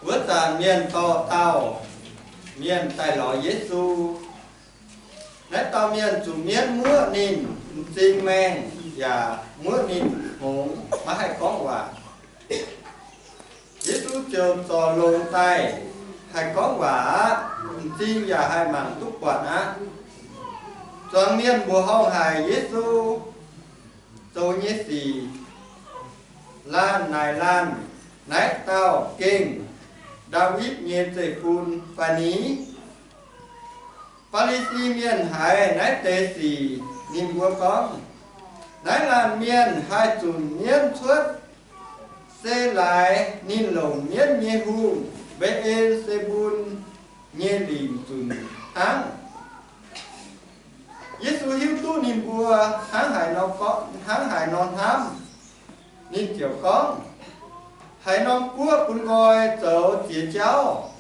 Wuov zanc mienh dorh dauh mienh daaih lorz Yesu. Naaiv dauh mienh zuqc mienv muoqv ninh m'zing maengh yaac muoqv ninh hngongx, maiv haih gorngv waac. Yesu ziouc zorc longx daaih haih gorngv waac aqv, m'zing yaac haih mangc duqv buatc aqv. Zuangx mienh mbuoqc horngh haic Yesu zoux nyei sic, laanh naaic laanh, Naaiv dauh gengh Ndaawitv nyei zeiv-fun fai ni? Faa^li^si Mienh haiz naaiv deix sic, ninh mbuo gorngv, Naaiv laanh mienh haih zunc mienv cuotv se laaix ninh longc mienv nyei hungh, Mbe^en^se^mbun, nyei lingc zunc hnangv. Yesu hiuv duqv ninh mbuo hnangv haaix nor gorngv, hnangv haaix nor hnamv, ninh ziouc gorngv, Haaix norm guoqv bun nqoi zoux ziex jauv,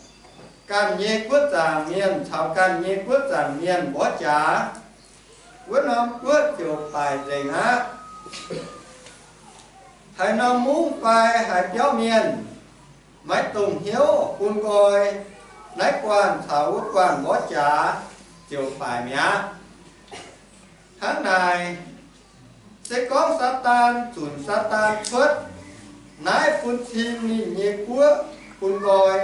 ganh nyei guoqv zaangc mienh caux ganh nyei guoqv zaangc mienh mborqv jaax, wuov norm guoqv ziouc baaic nzengc aqv. Haaix norm mungv fai haaix biauv mienh maiv dongh hnyouv bun nqoi, naaiv guanh caux wuov guanh mborqv jaax ziouc baaic mi'aqv. Hnangv naaic, se gorngv Saadaan zunc Saadaan cuotv, naaiv bun cing ninh nyei guoqv bun nqoi,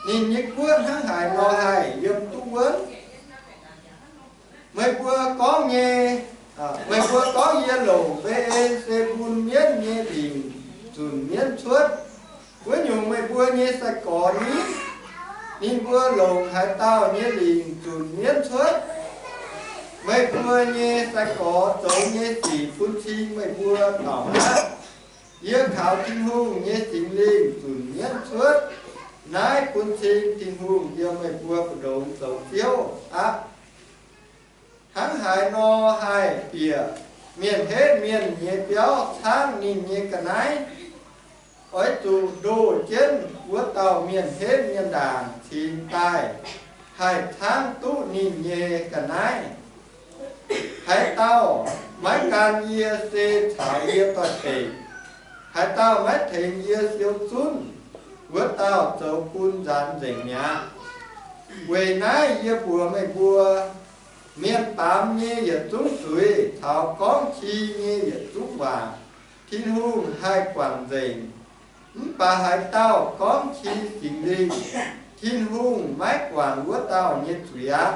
ninh nyei guoqv hnangv haaix nor haih yiem duqv wuonv? Meih mbuo gorngv nyei, meih mbuo gorngv yie longc Mbe^en^se^mbun mienv nyei lingc zunc mienv cuotv. Wuov nyungc meih mbuo nyei sai-gorx ni? Ninh mbuo longc haaix dauh nyei lingc zunc mienv cuotv? Meih mbuo nyei sai-gorx zoux nyei sic bun cing meih mbuo daux aqv. Yie kaux Tin-Hungh nyei Singx Lingh zunc mienv cuotv. Naaiv bun cing Tin-Hungh yiem meih mbuo mbu'ndongx zoux Ziouv aqv. Hnangv haaix nor haih bieqc mienh henv mienh nyei biauv caangv ninh nyei ga'naaiv? Oix zuqc ndoh jienv wuov dauh mienh henv mienh ndaangc cingx daaih haih caangv duqv ninh nyei ga'naaiv. Haaix dauh maiv gan yie se caux yie doix-dekc. Haaix dauh maiv tengx yie siou zunv, wuov dauh zoux bun nzaanx nzengc mi'aqv. Weic naaiv yie mbuox meih mbuo, mienh baamz nyei yietc zungv zuiz caux gorngv qi nyei yietc zungv waac, Tin-Hungh haih guangc nzengc. Mv baac haaix dauh gorngv qi Singx Lingh, Tin-Hungh maiv guangc wuov dauh nyei zuiz aqv.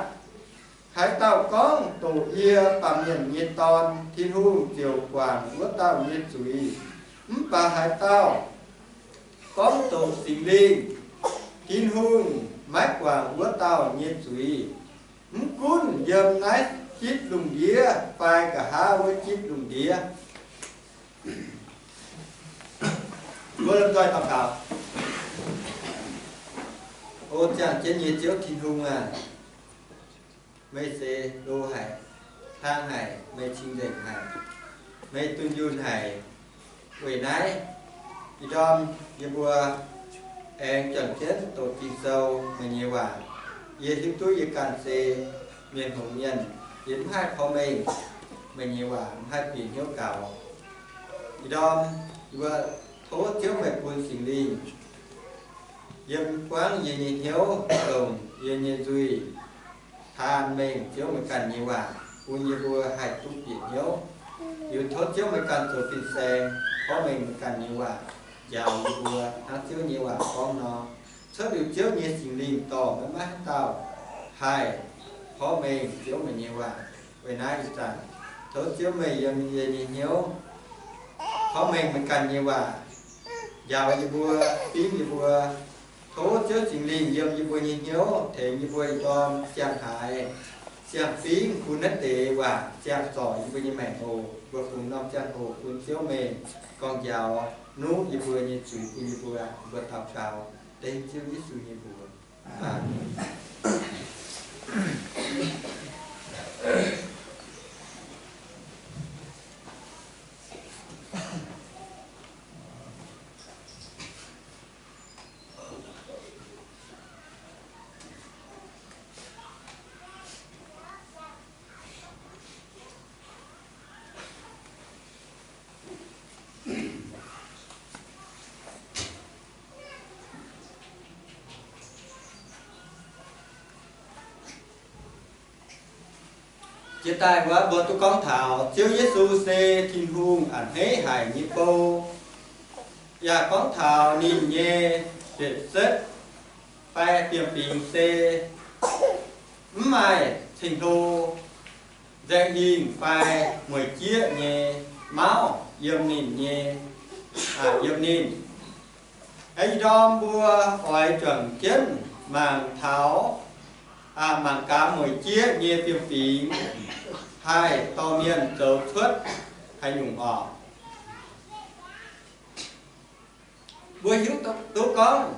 Haaix dauh gorngv, Doqc yie, Baamh Mienh nyei Dorn, Tin-Hungh ziouc guangc wuov dauh nyei zuiz. Mv baac haaix dauh gorngv, Doqc Singx Lingh, Tin-Hungh maiv guangc wuov dauh nyei zuiz, mv gunv yiem naaiv jitv lungh ndiev fai nqa'haav wuov jitv lungh ndiev. Mbuo lomh nzoih daux gaux. O ziangh jienv nyei Ziouv Tin-Hungh aac, meih se lo haic, hlang haic, meih cing-nzengc haic, meih dunh yunh haic. Weic naaiv, ih ndorm yie mbuo aengx juangc jienv doqc Ging-Sou meih nyei waac. Yie hiuv duqv yie ganh se mienh hngongx mienh, yie mv haih porv mengh meih nyei waac, mv haih bieqc hnyouv gaux. Ih ndorm yie mbuo tov Ziouv meih bun Singx Lingh yiem buangv yie nyei hnyouv, longc yie nyei nzuih taan mengh Ziouv meih ganh nyei waac, bun yie mbuo haih duqv bieqc hnyouv. Yie tov Ziouv meih ganh zoux fin-saeng, porv mengh meih ganh nyei waac, njaaux yie mbuo hnangv Ziouv nyei waac gorngv nor. Cuotv liuz Ziouv nyei Singx Lingh dorh maiv maaih haaix dauh haih porv mengh Ziouv meih nyei waac. Weic naaiv ih zanc tov Ziouv meih yiem yie nyei hnyouv, porv mengh meih ganh nyei waac, njaaux yie mbuo, fingv yie mbuo. Tov Ziouv Singx Lingh yiem yie mbuo nyei hnyouv tengx yie mbuo ih ndorm siang-haaix siang-fingv bun naaiv deix waac siang-zorc yie mbuo nyei maengc oc. Mbuo fungx norm ziangh hoc bun Ziouv meih gorngv njaaux, nuqv yie mbuo nyei zuiz bun yie mbuo. Mbuo daux gaux dengv Ziouv Yesu nyei mbuox. Aamen. Jiex daaih wuov mbuo duqv gorngv taux Ziouv Yesu se Tin-Hungh a'hneiv haic nyei bou, yaac gorngv taux ninh nyei nzueic setv fai bienh fingx se mv maaih ceng-hlo, nzaeng hingh fai mueic jieqv nyei mauv yiem ninh nyei, yiem ninh. Ih ndorm mbuo oix juangc jienv mangc taux mangc gaax mueic jieqv nyei bienh fingx haih dorh mienh zoux cuotv haaix nyungc oc. Mbuo hiuv duqv gorngv,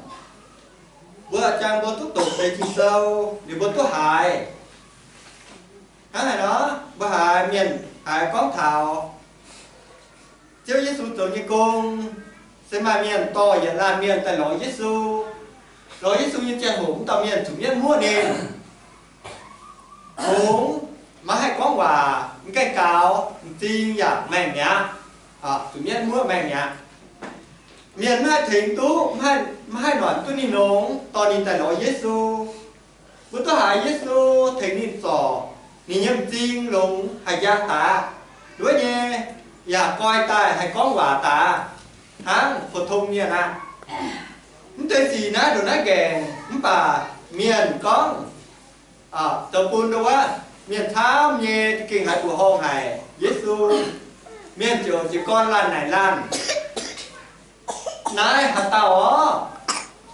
mbuo jangx mbuo duqv doqc deix Ging-Sou liuz mbuo duqv haiz. Hnangv naaic nor, mbuo haiz mienh haiz gorngv taux Ziouv Yesu zoux nyei gong, se maaih mienh dorh yietc laanh mienh daaih lorz Yesu. Lorz Yesu nyei ziangh hoc, wuov dauh mienh zuqc mienv muoqv ninh. Kungx maiv haih gorngv waac, mv gaengh gaux, m'zing yaac maengh mi'aqv, zuqc mienv muoqv maengh mi'aqv. Mienh maiv haih tengx duqv, maiv haih noic duqv ninh longx, dorh ninh daaih lorz Yesu. Mbuo duqv haiz Yesu tengx ninh zorc, ninh nyei m'zing longx, haih njang daaih, nduov nyei, yaac goi daaih haih gorngv waac daaih, hnangv pou-tong mienh aqv. Mv deix sic naaiv ndongc naaiv nqaengc, mv baac mienh gorngv zoux bun ndau wuov mienh camv nyei za'gengh haiz mbuoqc horngh haic Yesu. Mienh ziouc jiez gorn laanh naaic laanh, Naaiv haaix dauh orv?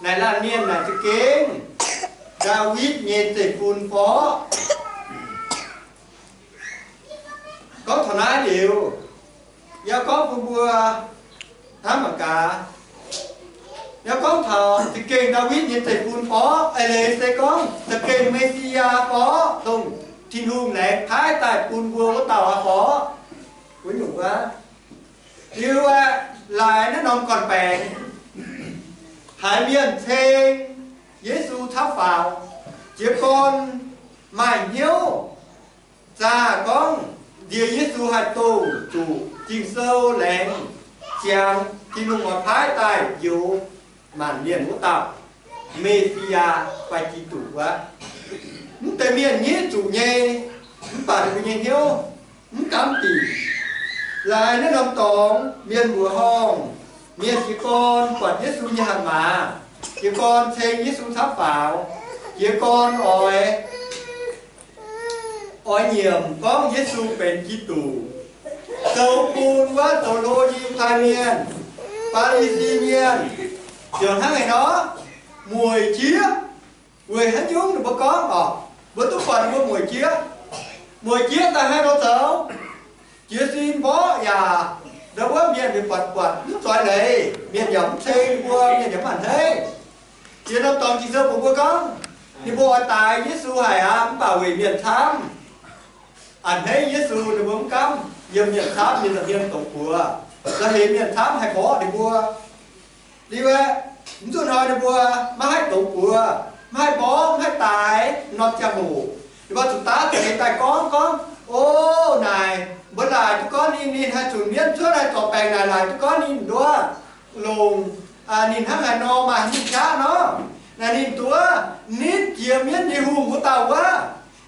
Naaic laanh mienh naaic za'gengh Ndaawitv nyei zeiv-fun fai? Gorngv taux naaiv liuz, yaac gorngv bun mbuo hnamv mangc gaax, yaac gorngv taux za'gengh Ndaawitv nyei zeiv-fun fai? Eix leiz se gorngv za'gengh Me^si^yaa fai, dongh Tin-Hungh laengz paaiv daaih bun mbuo wuov dauh aqv fai? Wuov nyungc wuov. Liuz aeqv, laaix naaiv norm gorn-baengx, haiz mienh ceng Yesu camv faaux, jiez gorn maaih hnyouv zaah gorngv ndie Yesu haih dongh zuqc Ging-Sou laengz ziangx Tin-Hungh oix paaiv daaih njoux maanc mienh wuov dauh Me^si^yaa fai Giduc wuov. Mv deix mienh nyiv zuqc nyei, mv baac ninh mbuo nyei hnyouv mv gaamv dingc. Laaix naaiv norm dorngx mienh mbuoqc horngh, mienh jiez gorn buatc Yesu nyei hatc maaz, jiez gorn ceng Yesu camv faaux, jiez gorn oix, oix nyiemc gorngv Yesu benx Giduc. Zoux bun wuov zoux hlo nyei Yiutai Mienh, Faa^li^si Mienh ziouc hnangv haaix nor, mueic jieqv. Weic haaix nyungc ninh mbuo gorngv oc? Mbuo duqv buatc ninh mbuo mueic jieqv. Mueic jieqv daaih haaix nor zoux? Jiez sin mborqv yaac ndau wuov mienh mingh buatc buatc mv zoix leiz, mienh yaac mv ceng ninh mbuo, mienh yaac mv a'hneiv. Jiex norm dorngx Ging-Sou mbuox mbuo gorngv, ninh mbuo oix daix Yesu haic aqv, mv baac weic mienh camv a'hneiv Yesu, ninh mbuo mv gaamv yiem mienh camv nyei nza'hmien doqc buoz, la'heix mienh camv haih mborqv ninh mbuo. Liuz aeqv, mv zuqc hnoi ninh mbuo maiv haih doqc buoz, maiv haih mborqv, maiv haih daix norm ziangh hoc, ninh mbuo zuqc daav za'eix daaih gorngv gorngv, O, naaic mbuo laaic duqv gorngv ninh, ninh haih zunc mienv cuotv, haih zorc baengc naaic laaic duqv gorngv ninh nduov longc, ninh hnangv haaix nor maaih hingh qaqv nor. Naaic ninh nduov nitv jiex mienv nyei hungh wuov dauh wuov.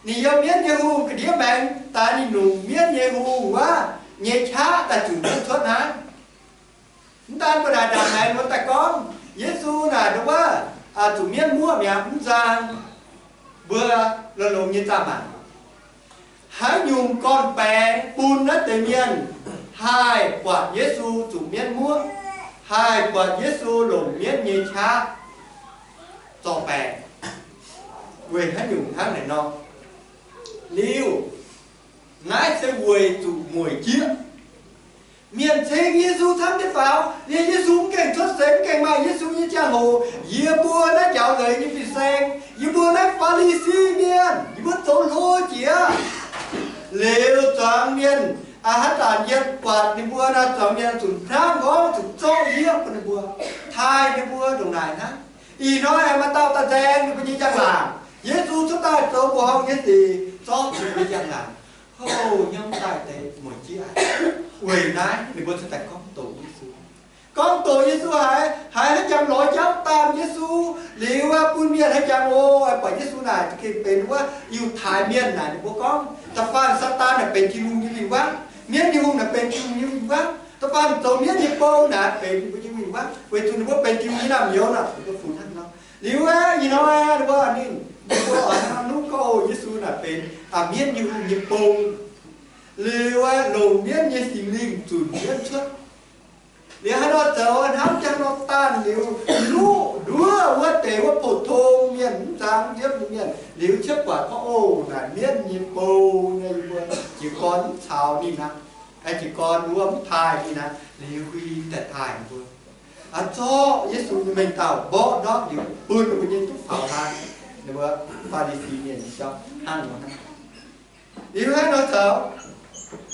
Ninh yiem mienv nyei hungh ga'ndiev maengx daaih ninh longc mienv nyei hungh wuov nyei qaqv daaih zunc mienv cuotv hnangv. Mv daan mbuo naaic ndaangc maengx mbuo daaih gorngv Yesu naaic nduov zuqc mienv muoqv mi'aqv, mv nzang. Mbuo longx-longx nyei zaah mangc, haaix nyungc gorn-baengx bun naaiv deix mienh haih buatc Yesu zuqc mienv muoqv, haih buatc Yesu longc mienv nyei qaqv zorc baengc. Weic haaix nyungc hnangv naaic nor? Liuz, naaiv se weic zuqc mueic jieqv. Mienh ceng Yesu camv nyei faaux, yie, Yesu mv gaengh cuotv seix, mv gaengh maaih Yesu nyei ziangh hoc, yie mbuo naaiv njaaux leiz nyei fin-saeng, yie mbuo naaiv Faa^li^si Mienh, yie mbuo zoux hlo jiex. Liuz zuangx mienh, aa, haaix zanc yie buatc ninh mbuo naaiv, zuangx mienh zuqc hnangv gorngv zuqc zorqv yieqv bun ninh mbuo, taaih ninh mbuo ndongc naaic hnangv. Ih hnoi maaih dauh daaih nzaeng ninh mbuo nyei njang-laangc. Yesu cuotv daaih zoux mbuoqc horngh nyei sic, zorqv ninh mbuo nyei njang-laangc. Houv hnyouv daaih deix mueic jieqv aqv. Weic naaiv ninh mbuo cuotv daaih gorngv doqc Yesu. Gorngv doqc Yesu haiz, haiz haaix jangx lorz jauv daanh Yesu liuz, bun Mienh haiz jangx o, buatc Yesu naaic gengh benx wuov Yiutai Mienh naaic, ninh mbuo gorngv da'faanh Saadaan naaic benx Tin-Hungh nyei win-wangv, mienv nyei hungh naaic benx Tin-Hungh nyei win-wangv, da'faanh zoux mienv nyei bou naaic benx ninh mbuo nyei win-wangv, weic zuqc ninh mbuo benx Tin-Hungh nyei naamh nyouz nor, ninh mbuo funx hnangv nor. Liuz aeqv, ih hnoi ninh mbuo ninh, ninh mbuo oix hnangv nor gorngv Yesu naaic benx mienv nyei hungh nyei bou. Liuz aeqv, longc mienv nyei Singx Lingh zunc mienv cuotv. Liuz haaix nor zoux hnamv jangx nor daanh liuz, luqv nduov wuov deix wuov pou-tong mienh, mv nzang nziepv nyei mienh, liuz ciepv buatc gorngv, o, naaic mienv nyei bou nyei, yie mbuo jiez gorn mv caux ninh aqv, jiez gorn wuov mv taaih ninh aqv, liuz huin daaih taaih mbuo. Aa, zorqv Yesu nyei mengh dauh mborqv ndortv liuz, bun ninh mbuo nyei duqv faaux hlang. Ninh mbuo Faa^li^si Mienh nyei jauv hnangv nor hnangv. Liuz hnangv nor zoux,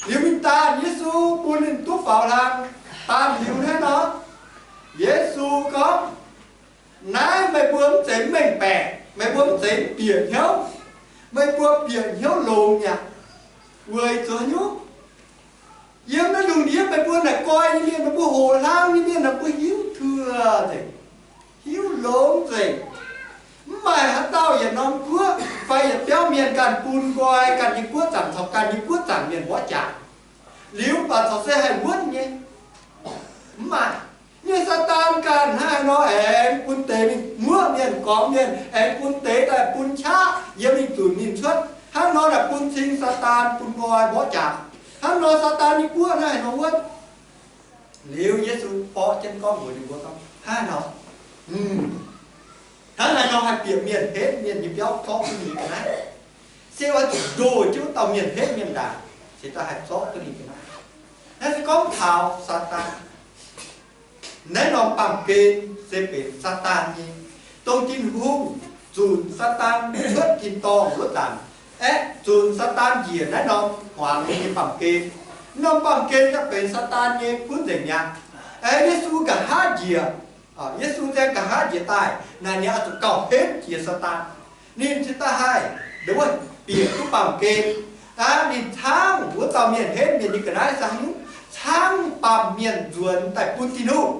liuz mingh daanh Yesu bun ninh duqv faaux hlang. Daanh liuz hnangv nor, Yesu gorngv, naaiv meih mbuo mv zeiz mv mengh baeqc, meih mbuo mv zeiz mv bieqc hnyouv, meih mbuo bieqc hnyouv longx mi'aqv. Weic zuqc haaix nyungc? Yiem naaiv lungh ndiev meih mbuo naaic goiv nyei mienh, meih mbuo hoqc hlang nyei mienh, meih mbuo hiuv tuix nzengc, hiuv longx nzengc. Mv maaih haaix dauh yietc norm guoqv fai yietc biauv mienh ganh bun nqoi ganh nyei guoqv zaangc caux ganh nyei guoqv zaangc mienh mborqv jaax, liuz mv baac corc se haih wuonv nyei. Mv maaih. Nyei Saadaan ganh hnangv haaix nor aengx bun deix mingh muoqv mienh, gormx mienh, aengx bun deix daaih bun qaqv yiem mingh zunc ninh cuotv. Hnangv nor naaic bun cing Saadaan bun nqoi mborqv jaax. Hnangv nor Saadaan nyei guoqv hnangv haaix nor wuonv? Liuz Yesu borqv jienv gorngv mbuox ninh mbuo gorngv, hnangv haaix nor, hnangv haaix nor haih bieqc mienh henv mienh nyei biauv zorqv duqv ninh ga'naaiv? Se oix zuqc ndoh jienv wuov dauh mienh henv mienh ndaangc, cingx daaih haih zorqv duqv ninh ga'naaiv. Naaiv se gorngv taux Saadaan. Naaiv norm baamh gen se benx Saadaan nyei, dongh Tin-Hungh zunc Saadaan cuotv tin-dorngh wuov zanc, aeqv, zunc Saadaan njiec naaiv norm hmuangx nyei baamh gen. Naaiv norm baamh gen yaac benx Saadaan nyei kuv nzengc mi'aqv. Aeqv, Yesu nqa'haav njiec, Yesu se nqa'haav njiec daaih naaic, ninh oix zuqc gauh henv jiex Saadaan. Ninh cingx daaih haih, ndo wuov, bieqc duqv baamh gen. Aa, ninh caangv wuov dauh mienh henv mienh nyei ga'naaiv se haaix nyungc? Caangv baamh mienh nzuonx daaih bun Tin-Hungh.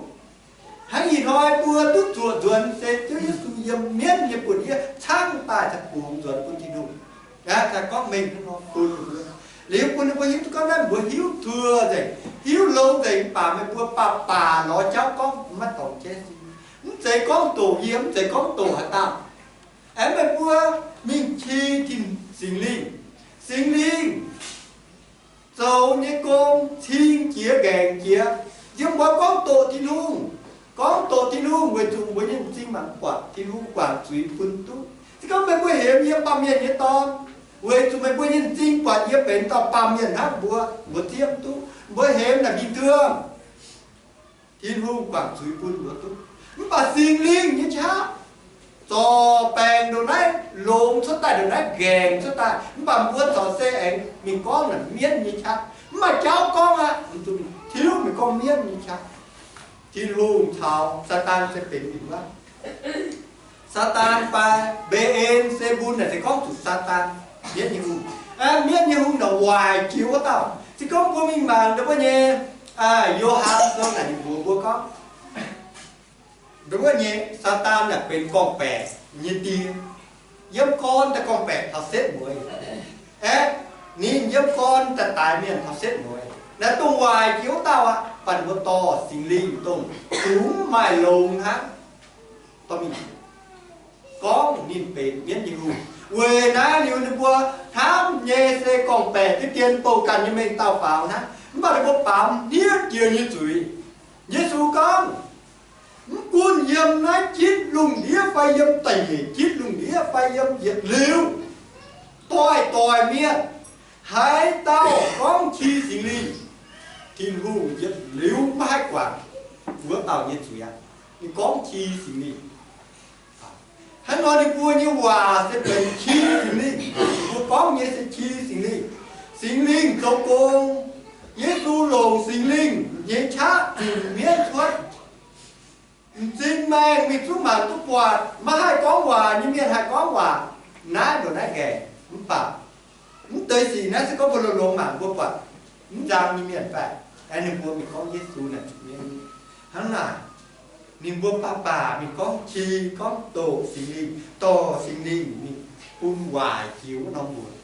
Hnangv ih hnoi mbuo duqv zuoqc nzuonx se Ziouv Yesu yiem mienv nyei buoz-ndiev caangv daaih caux bungx nzuonx bun Tin-Hungh. Aa, daaih gorngv mengh hnangv nor bun ninh mbuo. Liuz bun ninh mbuo hiuv duqv gorngv naaiv mbuo hiuv tuo nzengc, hiuv longx nzengc, mv baac meih mbuo baac baac lorz jauv gorngv maiv dorngc jaiv sin. Mv zeiz gorngv doqc yie, mv zeiz gorngv doqc haaix dauh. Aengx meih mbuo mingh qi Tin, Singx Lingh. Singx Lingh zoux nyei gong cing jiex ngaengc jiex. Yiem mbuo gorngv doqc Tin-Hungh, gorngv doqc Tin-Hungh weic zuqc mbuo nyei m'zing mangc buatc Tin-Hungh guangc zuiz bun duqv. Se gorngv meih mbuo hemx yiem baamh mienh nyei dorn, weic zuqc meih mbuo nyei m'zing buatc yie benx dauh baamh mienh hnangv mbuo, mbuo zieqv mv duqv. Mbuo hemx naaic mingh tuomh Tin-Hungh guangc zuiz bun mbuo duqv. Mv baac Singx Lingh nyei qaqv zorc baengc ndongc naaiv longx cuotv daaih, ndongc naaiv nqaengc cuotv daaih, mv baac mbuo corc se aengx mingh gorngv naaic mienv nyei qaqv. Mv maaih jauv gorngv aqv, tiuv mingh gorngv mienv nyei qaqv. Tin-Hungh caux Saadaan se benx win-wangv. Saadaan fai Mbe^en^se^mbun naaic se gorngv zuqc Saadaan, mienv nyei hungh. Mienv nyei hungh naaic waaic jiex wuov dauh. Se gorngv mbuo mingh mangc ndon wuov nyei Yo^han Sou naaic ninh mbuox mbuo gorngv, ndon wuov nyei Saadaan naaic benx gorngv-baeqc nyei die. Yiem gorn daaih gorngv-baeqc taux setv mueiz. Aeqv, ninh yiem gorn daaih daix mienh taux setv mueiz. Naaiv dongh waaic jiex wuov dauh aqv, baac ninh mbuo dorh Singx Lingh dongh zungx maaih longx hnangv dorh mingh gorngv ninh benx mienv nyei hungh. Weic naaiv liuz ninh mbuo hnamv nyei se gorngv-baeqc diqv dien bouh ganh nyei mengh dauh faaux hnangv. Mv baac ninh mbuo baamz hniev jiex nyei zuiz. Yesu gorngv, mv gunv yiem naaiv jitv lungh ndiev fai yiem da'nyeic jitv lungh ndiev fai yiem yietc liuz doix-doix mienh, haaix dauh gorngv qi Singx Lingh, Tin-Hungh yietc liuz maiv haih guangc wuov dauh nyei zuiz aqv. Ninh gorngv qi Singx Lingh. Hnangv nor ninh mbuo nyei waac se benx qi Singx Lingh. Mbuo gorngv nyei se qi Singx Lingh. Singx Lingh zoux gong. Yesu longc Singx Lingh nyei qaqv zunc mienv cuotv. M'zing maengh mingh zungv mangc duqv buatc, maiv haih gorngv waac nyei mienh haih gorngv waac, naaiv ndongc naaiv ngaengc. Mv baac mv deix sic naaiv se gorngv mbuo longx-longx mangc mbuo buatc mv nzang nyei mienh fai, aengx ninh mbuo mingh gorngv Yesu naaic hnangv naaic. Ninh mbuo baac baac mingh gorngv qi gorngv doqc Singx Lingh, dorh Singx Lingh mingh bun waaic jiex wuov norm mbuox.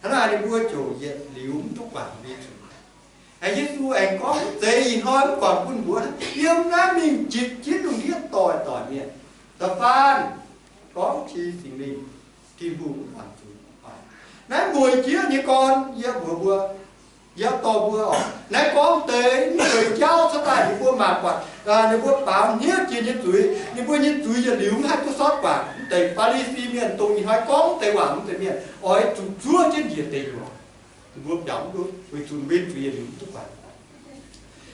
Hnangv naaic ninh mbuo ziouc yietc liuz mv duqv guangc mbuo. Yesu aengx gorngv, Zeiz ih hnoi mv guangc bun mbuo, yiem naaiv mingh jitc jienv lungh ndiev doic doic mienh. Da'faanh gorngv qi Singx Lingh, Tin-Hungh mv guangc zuiz. Naaiv mueic jieqv nyei gorn, yie mbuox mbuo, yie dorh mbuo oc, naaiv gorngv deix mv zueiz jauv cuotv daaih, ninh mbuo mangc buatc, ninh mbuo baaux hniev jiex nyei zuiz, ninh mbuo nyei zuiz yietc liuz mv haih duqv sortv guangc. Mv deix Faa^li^si Mienh dongh ih hnoi gorngv deix waac mv zeiz mienh oix zuqc zuov jienv njiec deic-nyuoqc. Ninh mbuo biaux mv duqv, weic zuqc mbenc zuiz yietc liuz mv duqv guangc.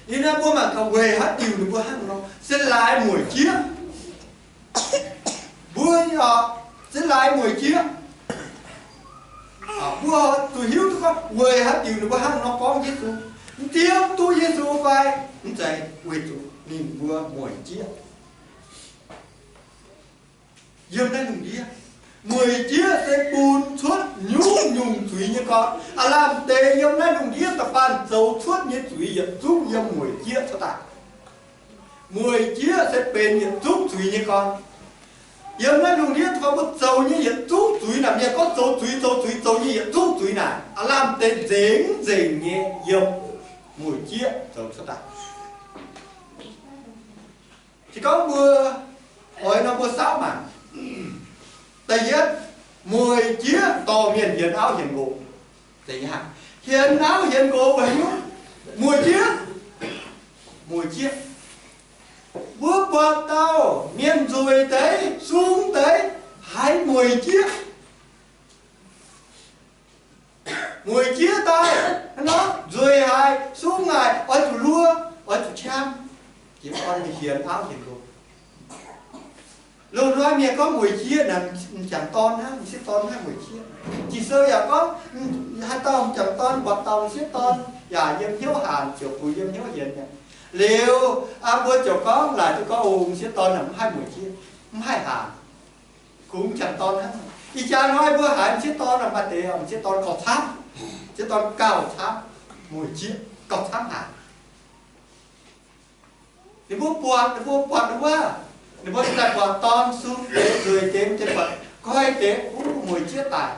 Ih naaiv mbuo mangc gaax weic haaix diuc ninh mbuo hnangv nor, se laaix mueic jieqv. Mbuo oc, se laaix mueic jieqv. Mbuo zuqc hiuv duqv gorngv weic haaix diuc ninh mbuo hnangv nor gorngv Yesu, mv diev duqv Yesu fai mv zeiz, weic zuqc ninh mbuo mueic jieqv. Yiem naaiv lungh ndiev, mueic jieqv se bun cuotv nyungc-nyungc zuiz nyei gorn. Aav lamh deix yiem naaiv lungh ndiev da'faanh zoux cuotv nyei zuiz yietc zungv yiem mueic jieqv cuotv daaih. Mueic jieqv se benx yietc zungv zuiz nyei gorn. Yiem naaiv lungh ndiev da'faanh mbuo zoux nyei yietc zungv zuiz naaic, mienh gorngv zoux zuiz, zoux zuiz, zoux nyei yietc zungv zuiz naaic, aav lamh deix nzengc nzengc nyei yiem mueic jieqv zoux cuotv daaih. Se gorngv mbuo oix nor mbuo saauv mangc. Da'yietv, mueic jieqv dorh mienh hienx auv hienx nqox. Hienx auv hienx nqox weic haaix nyungc? Mueic jieqv. Mueic jieqv. Mbuo buatc dauh mienh nzueic deix, sung deix, haiz mueic jieqv. Mueic jieqv daaih, nzueic haic, sung haic, oix zuqc luov, oix zuqc qam, jiex gorn mingh hienx auv hienx nqox. Loz-hnoi mienh gorngv mueic jieqv naaic, m'jangc dorn hnangv, m'sieqv dorn hnangv mueic jieqv. Ging-Sou yaac gorngv, haaix dauh m'jangc dorn mbuatc dauh m'sieqv dorn yaac yiem hnyouv hanc, ziouc bungx yiem hnyouv hienx mi'aqv. Liuz, mbuo ziouc gorngv laaic duqv gorngv, o, m'sieqv dorn naaic mv haih mueic jieqv, mv haih hanc. Kungx m'jangc dorn hnangv. Ih jaax hnoi mbuo haiz m'sieqv dorn maaih deix, m'sieqv dorn gauh camv, m'sieqv dorn gauh camv, mueic jieqv gauh camv haic. Ninh mbuo buatc, ninh mbuo buatc wuov, ninh mbuo daaih buatc dorn sung deix, nzueic deix, mv deix buatc goiv deix, uh, mueic jieqv daic.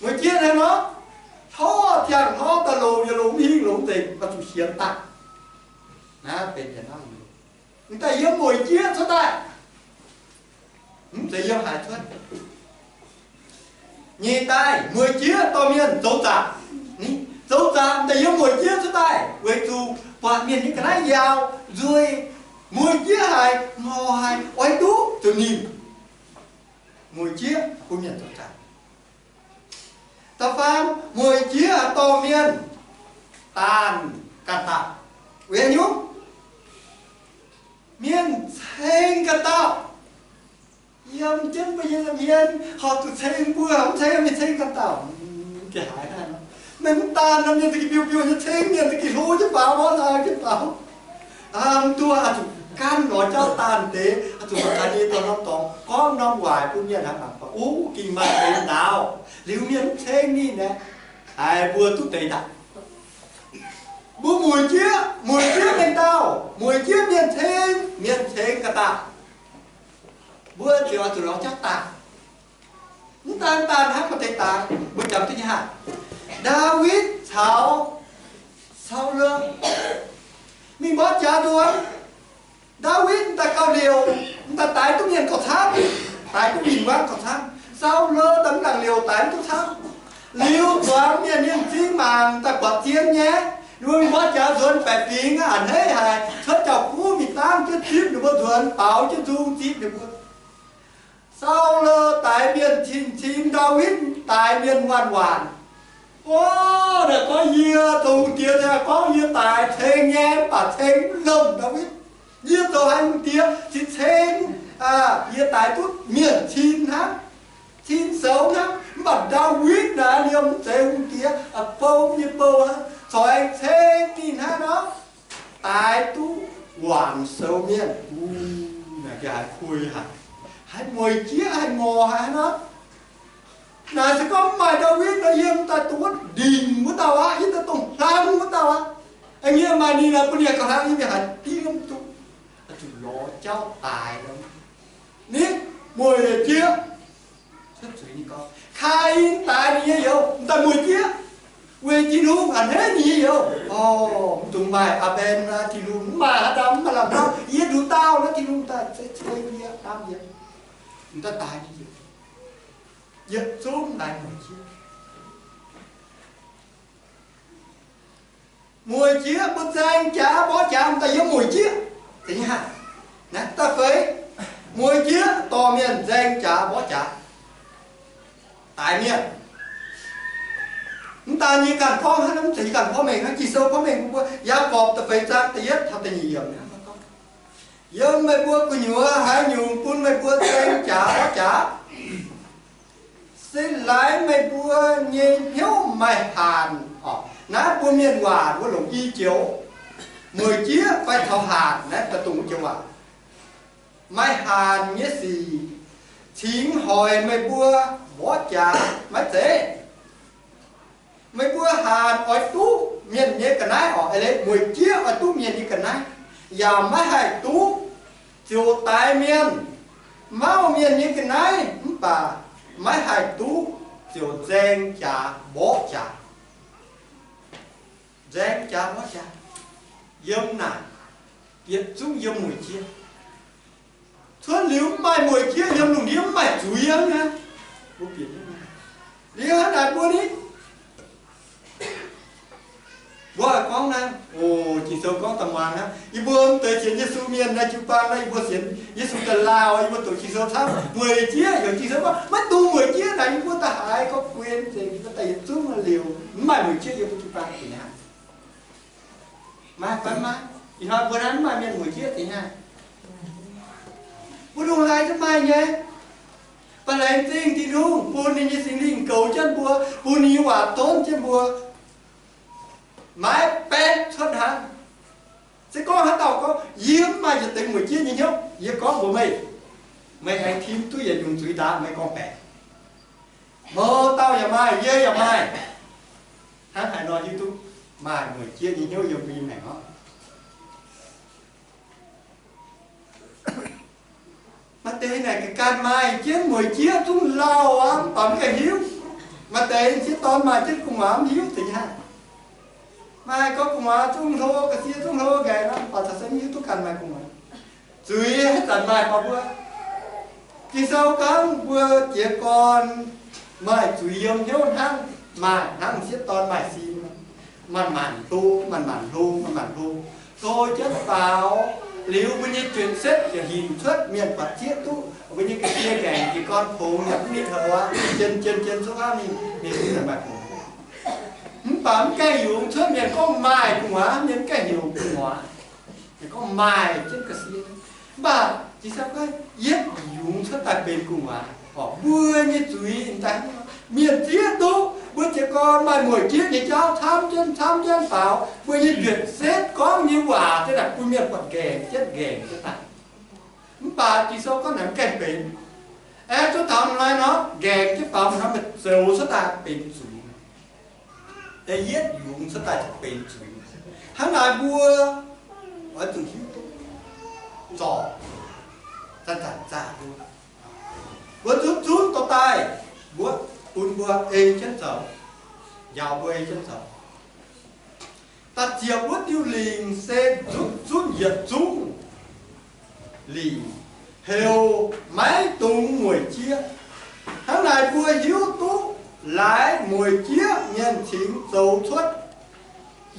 Mueic jieqv hnangv nor, hlorv ziangh hlorv daaih longc yaac longc mv hingh, longc mv nzengc, oix zuqc hienx daaih. Naaiv benx yietc hnangv. M'daaih yiem mueic jieqv cuotv daaih, mv zeiz yiem haaix cuotv. Nyeic daaih, mueic jieqv dorh mienh zoux zaqc. Zoux zaqc m'daaih yiem mueic jieqv cuotv daaih, weic zuqc buatc mienh nyei ga'naaiv yaauc nzueic, mueic jieqv haic, ngorc haic, oix duqv zuqc ninh. Mueic jieqv bun mienh zoux zaqc. Da'faam, mueic jieqv dorh mienh daanh ganh dauh. Weic haaix nyungc? Mienh ceng ganh dauh. Yiem jienv mbuo nyei hmien horpc zuqc ceng mbuo, mv ceng mienh ceng ganh dauh. Geh haaix naaiv nor, maiv daanh nor mienh za'gengh biouv-biouv nyei ceng, mienh za'gengh hlo jienv faaux, mv hlo jienv faaux. Mv duqv, oix zuqc gan lorz jauv daanh deix, oix zuqc mangc gaax nyei dorngx norm dorngx gorngv norm waaic bun mienh hnangv mangc gaax, o, gengh maaih deix ndaauv liuz mienh mv ceng ninh aeqv, haiz mbuo duqv deix ndaauv. Mbuo mueic jieqv, mueic jieqv mienh dauh, mueic jieqv mienh ceng, mienh ceng ga'daaih. Mbuo ziouc oix zuqc lorz jauv daanh. Mv daan daanh hnangv maaih deix daaih, mbuo jangx duqv nyei haic. Ndaawitv caux Saulo mingh mborqv jaax nzuonx. Ndaawitv daaih gauh liouc, daaih daix duqv mienh gauh camv, daix duqv win-wangv gauh camv. Saulo daaih mv nangc liouc, daix mv duqv camv. Liuz zuangx mienh nyei m'zing mangc daaih buatc zien nyei. Ninh mbuo mingh mborqv jaax nzuonx baeqc fingx a'hneiv haic, cuotv jauv-kuv mingh dangv jienv zipv ninh mbuo nzuonx, baaux jienv nzung zipv ninh mbuo. Saulo daix mienh cing-cing, Ndaawitv daix mienh waanc-waanc. O, naaic gorngv yie zoux hungh diex, gorngv yie daix ceng nyei, mv baac ceng mv lomh Ndaawitv. Yie zoux haiz hungh diex cing-cing, yie daix duqv mienh cin hnangv, cin soux hnangv. Mv baac Ndaawitv naaic liemh mv zeiz hungh diex, bou nyei bou hnangv, coix ceng ninh hnangv nor, daix duqv waanc soux mienh. Naaic gengh haiz kuih haic, haiz mueic jieqv, haiz ngorc haic hnangv nor. Naaic se gorngv mv maaih Ndaawitv nor, yie daaih dongh wuov ndingc wuov dauh aqv, yie daaih dongh hlang wuov dauh aqv. Yie maaih ninh naaic bun yie gauh hnangv, yie mingh haiz diev mv duqv. lorz jauv daaix. Ni, mueic jieqv. Cuotv zuiz nyei gorngv, Kaa^in daaix ninh nyei youz, m'daaih mueic jieqv, weic Tin-Hungh a'hneiv ninh nyei youz. Orv, mv dungx maaih Aa^mben, Tin-Hungh mv maaih haaix dauh, mv maaih lamh hnamv yie nduqc dauh naaiv, Tin-Hungh daaih ceix ceix yie, hnamv yie, m'daaih daaix nyei youz, yietc zungv daaih mueic jieqv. Mueic jieqv mbuo nzaeng jaax mborqv jaax, m'daaih yiem mueic jieqv. Zeiz nyei hnangv. Naaiv da'feix, mueic jieqv dorh mienh nzaeng jaax mborqv jaax, daaix mienh. Mv daan yie ganh gorngv hnangv, mv zeiz yie ganh porv mengh hnangv, Ging-Sou porv mengh bun mbuo, Yaagorpc da'feix zaang da'yietv taux da'nyeic yiemc hnangv gorngv, Yiem meih mbuo gu'nyuoz haaix nyungc bun meih mbuo nzaeng jaax mborqv jaax, se laaix meih mbuo nyei hnyouv maaih haanc. Orv, naaiv mbuo mienh waac mbuo longc i joux, mueic jieqv fai taux haanc naaiv daaih dongh wuov joux waac. Maaih haanc nyei sic cingx hoic meih mbuo mborqv jaax maiv zeiz? Meih mbuo haanc oix duqv mienh nyei ga'naaiv orqc, eix leiz mueic jieqv oix duqv mienh nyei ga'naaiv, yaac maiv haih duqv ziouc daix mienh, mauv mienh nyei ga'naaiv, mv baac maiv haih duqv ziouc nzaeng jaax mborqv jaax. Nzaeng jaax mborqv jaax, yiem naaic, yietc zungv yiem mueic jieqv. Cuotv liuz mv maaih mueic jieqv, yiem lungh ndiev mv maaih zuiz aqv. Liuz hnangv naaic mbuo ni, mbuo oix gorngv naaiv, o, Ging-Sou gorngv da'muangx hnangv. Yie mbuo deix sienx Yesu mienh naaiv jiu-baang naaiv, yie mbuo sienx Yesu daaih laauh, yie mbuo doqc Ging-Sou camv, mueic jieqv, heuc Ging-Sou gorngv maiv dungx mueic jieqv naaic, yie mbuo da'haaix gorngv guen nzengc, yie mbuo daaih yietc zungv liuz mv maaih mueic jieqv yiem jiu-baang. Maaih fai maiv maaih? Ih hnoi mbuo naaiv mv maaih mienh mueic jieqv deix naaiv. Mbuo lungh haaix duqv maaih nyei? Ba'lengc zingh Tin-Hungh bun ninh nyei Singx Lingh goux jienv mbuo, bun ninh nyei waac donv jienv mbuo, maiv baeqc cuotv hnangv. Se gorngv haaix dauh gorngv, Yie mv maaih yietc deix mueic jieqv nyei hnyouv, yie gorngv mbuox meih, meih aengx tim duqv yietc nyungc zuiz ndaamv meih gorngv-baeqc. Mouz dauh yaac maaih, yie yaac maaih. Hnangv haaix nor hiuv duqv maaih mueic jieqv nyei hnyouv yiem mbuo nyei maengc orqc? Maaih deix naaic ga'ganh maaih jienv mueic jieqv zungv lauh aqv, mv baac mv gaengh hiuv. Maaih deix sieqv dorn maaih jienv gu'nguaaz mv hiuv zeiz nyei hnangv. Maaih gorngv gu'nguaaz zungv hlo, ga'sie zungv hlo nqaengc nor, mv baac taux se mv hiuv duqv ganh maaih gu'nguaaz. Zuiz haaix zanc maaih baac mbuo, Ging-Sou gorngv mbuo jiez gorn maaih zuiz yiem hnyouv hnangv, maaih hnangv sieqv dorn maaih sin, manc-manc hlo, manc-manc hlo, manc-manc hlo, hlo jienv faaux. Liuz mbuo nyei juetc setv yaac hinc cuotv, mienh buatc zieqv duqv mbuo nyei ga'sie nqaengc jiez gorn pongx yaac mv nitv haic wuov, jien jien jien cuotv hnangv ninh, ninh maaih pongx. Mv baac mv gaengh yungz cuotv mienh gorngv maaih gu'nguaaz, mienh mv gaengh heuc gu'nguaaz. Ninh gorngv maaih jienv ga'sie. Mv baac Ging-Sou gorngv yietv yungz cuotv daaih benx gu'nguaaz. Orqc, mbuo nyei zuiz daaih, mienh zieqv duqv mbuo jiez gorn maaih mueic jieqv nyei jauv camv jienv camv jienv faaux, mbuo nyei juetc setv gorngv nyei waac za'gengh bun mienh buatc nqaengc jienv nqaengc jienv daaih. Mv baac Ging-Sou gorngv naaic mv gaengh benx. Aengx zuov taux hnoi nor, nqaengc jienv faaux hnoi, meih zoux cuotv daaih benx zuiz. Da'yietv yungz cuotv daaih benx zuiz. Hnangv naaic mbuo oix zuqc hiuv duqv zorc zanc-zanc zaah mbuo. Mbuo zunv zunv dorh daaih, mbuo bun mbuo ei jienv zoux, njaaux mbuo ei jienv zoux. Da'ziepc wuov diuh lingc se zunv zunv yietc zungv lingc, heuc maiv dungx mueic jieqv. Hnangv naaic mbuo hiuv duqv laaix mueic jieqv mienh cingx zoux cuotv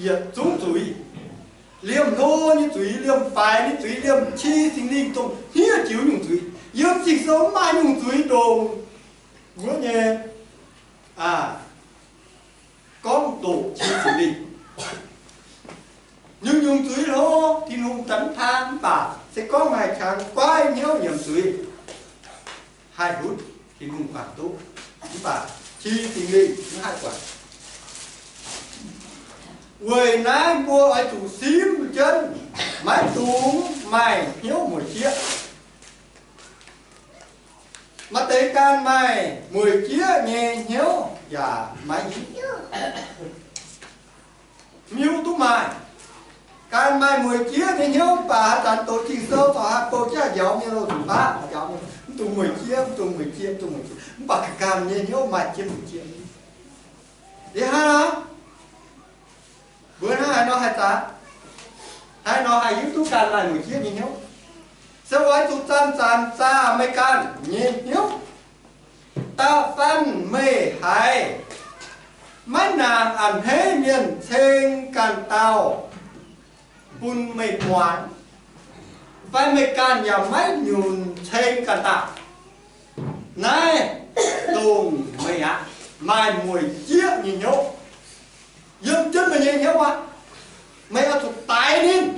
yietc zungv zuiz. Liemh hlo nyei zuiz, liemh faix nyei zuiz, liemh qi Singx Lingh dongh hniev jiux nyungc zuiz. Yiem Ging-Sou mv maaih nyungc zuiz ndongc wuov nyei, aa, gorngv doqc qi Singx Lingh. Nyungc-nyungc zuiz hlo, Tin-Hungh daaih mv taan, mv baac se gorngv maaih qangx guaiv hnyouv nyiemc zuiz, haih ndutv Tin-Hungh guangc duqv, mv baac qi Singx Lingh mv haih guangc. Weic naaiv mbuo oix zuqc simv jienv, maiv dungx maaih hnyouv mueic jieqv. Maaih deix ganh maaih mueic jieqv nyei hnyouv yaac maiv hiuv, mv hiuv duqv maaih. Ganh maaih mueic jieqv nyei hnyouv, mv baac haaix zanc doqc Ging-Sou corc haih bouh jaav njaaux mienh loh, zuqc baav njaaux mienh, mv dungx mueic jieqv, mv dungx mueic jieqv, mv dungx mueic jieqv. Mv baac ganh ganh nyei hnyouv maaih jieqv mueic jieqv. Liuz hnangv nor, mbuo hnangv haaix nor haih zanc, haaix nor haih hiuv duqv ganh maaih mueic jieqv nyei hnyouv? Se oix zuqc zanc zanc zaah meih ganh nyei hnyouv. Da'faanh meih haiz maiv nangc a'hneiv mienh ceng ganh dauh bun meih muangx, fai meih ganh yaac maiv nyunc ceng ganh dauh, naaiv dongh meih aqv maaih mueic jieqv nyei hnyouv. Yiem jienv meih nyei hnyouv aqv, meih oix zuqc daix ninh.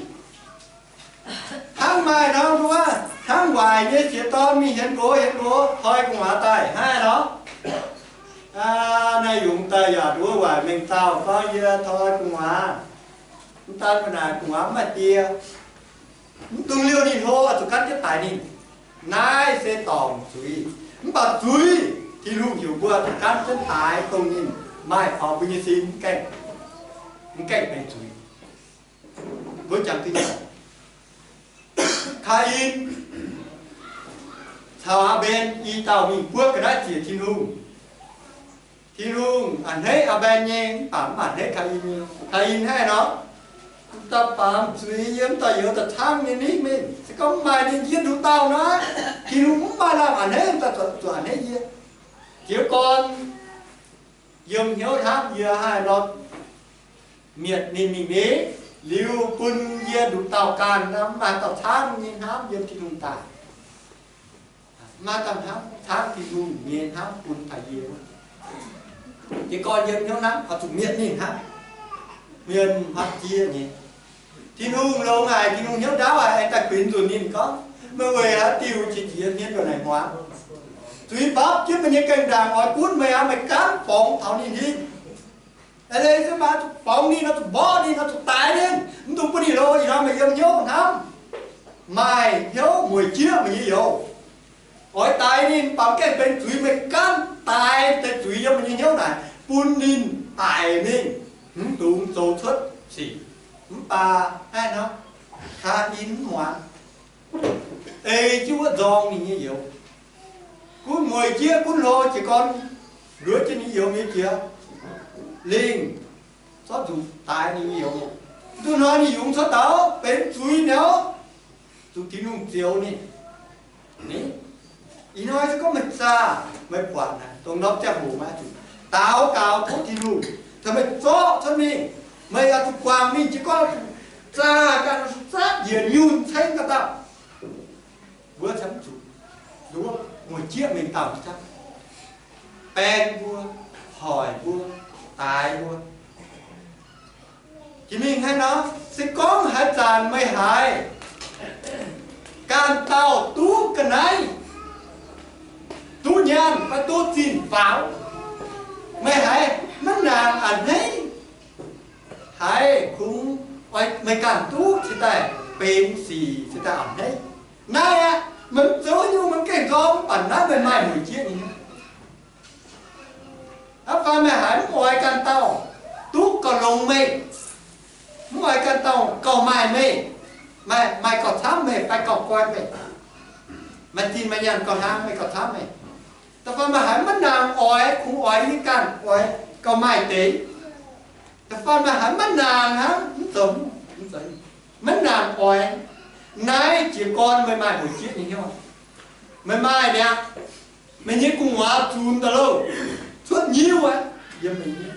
Hnangv maaih nor, mbuo hnangv waaic nyei siex dorn mingh hienx nqox, hienx nqox toi gu'nguaaz daaih hnangv nor. Naaiv yungz daaih yaac nduov waaic mengh dauh gorngv, yie toi gu'nguaaz. Mv daan mbuo naaic gu'nguaaz mv maaih die, mv dungx liouh ninh hlo, zuqc gan jienv daix ninh. Naaiv se dorngc zuiz. Mv baac zuiz, Tin-Hungh heuc mbuo zuqc gan jienv daix dongh ninh maaih faaux mbuo nyei sin, mv gaengh, mv gaengh benx zuiz. Mbuo jangx Kaain caux Aa^mben i dauh mingh buov ga'naaiv ziec Tin-Hungh. Tin-Hungh a'hneiv Aa^mben nyei, mv baac mv a'hneiv Kaain nyei. Kaain haih nor, da'faanh zuiz yiem daaih youz daaih camv nyei nitv mingh. Se gorngv mv maaih ninh yie nduqc dauh nor, Tin-Hungh mv maaih lamh a'hneiv daaih zuqc a'hneiv yie. Jiez gorn yiem hnyouv hnamv yie haih nor, mietc ninh mingh ni, liuz bun yie nduqc dauh ganh, mv maaih dauh camv nyei hnamv yiem Tin-Hungh daaih. Mv maaih dauh hnamv camv Tin-Hungh nyei hnamv bun taux yie. Jiez gorn yiem hnyouv hnamv oix zuqc mietc ninh hnamv, mienh hmuangv jieqv nyei. Tin-Hungh longx haic, Tin-Hungh hnyouv ndaauv haic, aengx daaih kuinx nzunc ninh gorngv, meih weic haaix diuc qiex jiez hmien ndongc naaic hmuangx? Zuiz bapv jienv meih nyei gaengh ndaangc oix gunv meih aqv, meih gaanv borngz taux ninh hingh. Eix leiz se maaih zuqc borngz ninh, oix zuqc mborqv ninh, oix zuqc daix ninh, mv dungx bun ninh hlo. Ih hnoi meih yiem hnyouv hnamv, maaih hnyouv mueic jieqv meih nyei youz, oix daix ninh, mv baac mv gaengh benx zuiz, meih gaanv daix deix zuiz yiem meih nyei hnyouv naaic, bun ninh daic mingh, mv dungx zoux cuotv sic. Mv baac naaiv nor, Kaain mv muangx, ei jienv wuov nzorng ninh nyei youz. Gunv mueic jieqv, gunv hlo, jiez gorn nduov jienv ninh youz mingh jiex lingh, zorqv nzuqc daix ninh nyei youz. Duqv hnoi ninh yungz cuotv daux benx zuiz mi'aqv, zuqc Tin-Hungh zioux ninh. Ih hnoi se gorngv meih zaah, meih buatc naaic, dongh norm ziangh hoc meih oix zuqc daux gaux tov Tin-Hungh tengx meih zorqv cuotv mingh. Meih oix zuqc guangc mingh jiez gorn, zaah ganh, zaah njiec nyungc ceng ganh dauh. Mbuo camv zuqc nduov mueic jieqv mengh dauh nyei camv, baeng mbuo, hoic mbuo, daix mbuo. Jiex mingh hnangv nor, se gorngv haaix zanc meih haiz ganh dauh duqv ga'naaiv, duqv nyaanh fai duqv zinh faaux, meih haiz maiv nangc a'hneiv, haiz kungx oix meih ganh duqv cingx daaih benx sic, cingx daaih a'hneiv. Naaiv aqv, meih mv zoux nyungc, meih mv gaengh nzorng, mv baac naaiv meih maaih mueic jieqv nyei. Da'faanh meih haiz mv oix ganh dauh duqv gauh longx meih, mv oix ganh dauh gauh maaih meih, maaih, maaih gauh camv meih fai gauh goiv meih, maaih zinh maaih nyaanh gauh hlang meih, gauh camv meih. Da'faanh meih haiz maiv nangc oix, kungx oix nyei ganh oix gauh maaih deix. Da'faanh meih haiz maiv nangc hnangv, mv zoux, mv zoux, maiv nangc oix. Naaiv jiez gorn meih maaih mueic jieqv nyei hnyouv. Meih maaih mi'aqv. Meih nyei gu'nguaaz zunx daaih loh, cuotv nyiuv aqv yiem meih nyei.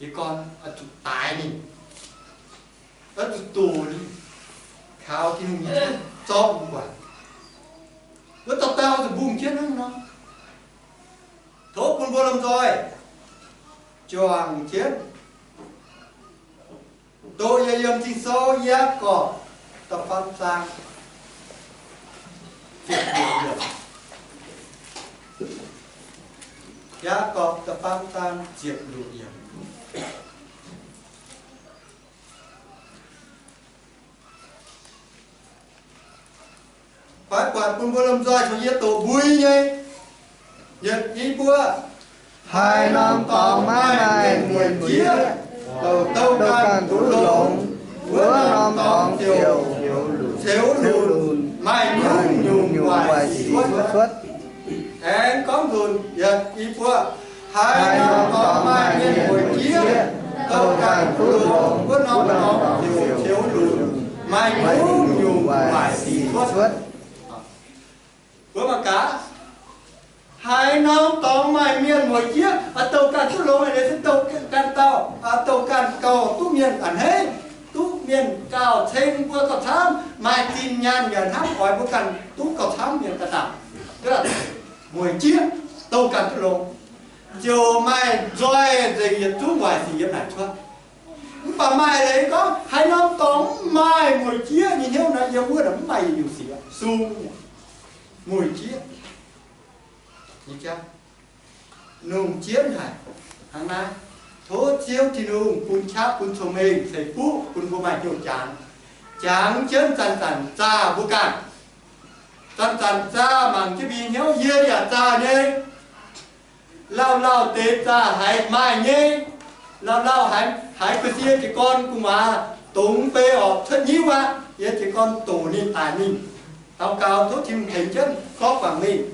Jiez gorn oix zuqc daix ninh, oix zuqc doqc ninh, kaux Tin-Hungh nyei zorqv mingh guangc. Wuov dauh dauh zuqc mbungh jienv hnangv nor. Tov bun mbuo lomh nzoih juangc jienv. Doqc yietc yiemc Ging-Sou, Yaagorpc da'faam zaang ziepc luoqc yiemc. Yaagorpc da'faam zaang ziepc luoqc yiemc. Fai buatc bun mbuo lomh nzoih caux yie doqc mbui nyei. Yietc, i buo. Haaix norm dorngx maiv maaih mueic jieqv, douc ganh duqv longx. Wuov norm dorngx ziouc ceux lunc, maaih nyungc-nyungc waaic sic cuotv. Aengx gorngv nzunc yietc i buo, haaix norm dorngx maaih mienh mueic jieqv, douh ganh duqv longx, wuov norm dorngx ziouc ceux lunc, maaih nyungc-nyungc waaic sic cuotv. Mbuo mangc gaax, haaix norm dorngx maaih mienh mueic jieqv, douh ganh duqv longx, se douh ganh dauh, douh ganh gauh duqv mienh a'hneiv, duqv mienh gauh ceng mbuo gauh camv, maaih zinh nyaanh yaac hnamv oix mbuo ganh duqv gauh camv mienh ganh dauh. Mueic jieqv, douh ganh duqv longx, ziouc maaih nzoih nzengc yietc zungv waaic sic yiem naaic cuotv. Mv baac maaih leiz gorngv haaix norm dorngx mv maaih mueic jieqv nyei hnyouv nor, yiem wuov naaic mv maaih yietc nyungc sic, sung nyei, mueic jieqv. Lungh jieqv haic. Hnangv naaiv, tov Ziouv Tin-Hungh bun qaqv bun cong-mengh ceix fuqv bun mbuo maaih hnyouv jangx. Jangx jienv zanc-zanc zaah mbuo ganh. Zanc-zanc zaah mangc jienv mbuo nyei hnyouv, yie yaac zaah nyei. Lauh lauh deix zaah haiz maaih nyei. Lauh lauh haiz, haiz ga'sie jiez gorn gu'nguaaz dongz beiv orqc, cuotv nyiuv aqv, yie jiez gorn doqc ninh daic mingh. Daux gaux tov Tin-Hungh tengx jienv gorngv guangc mingh.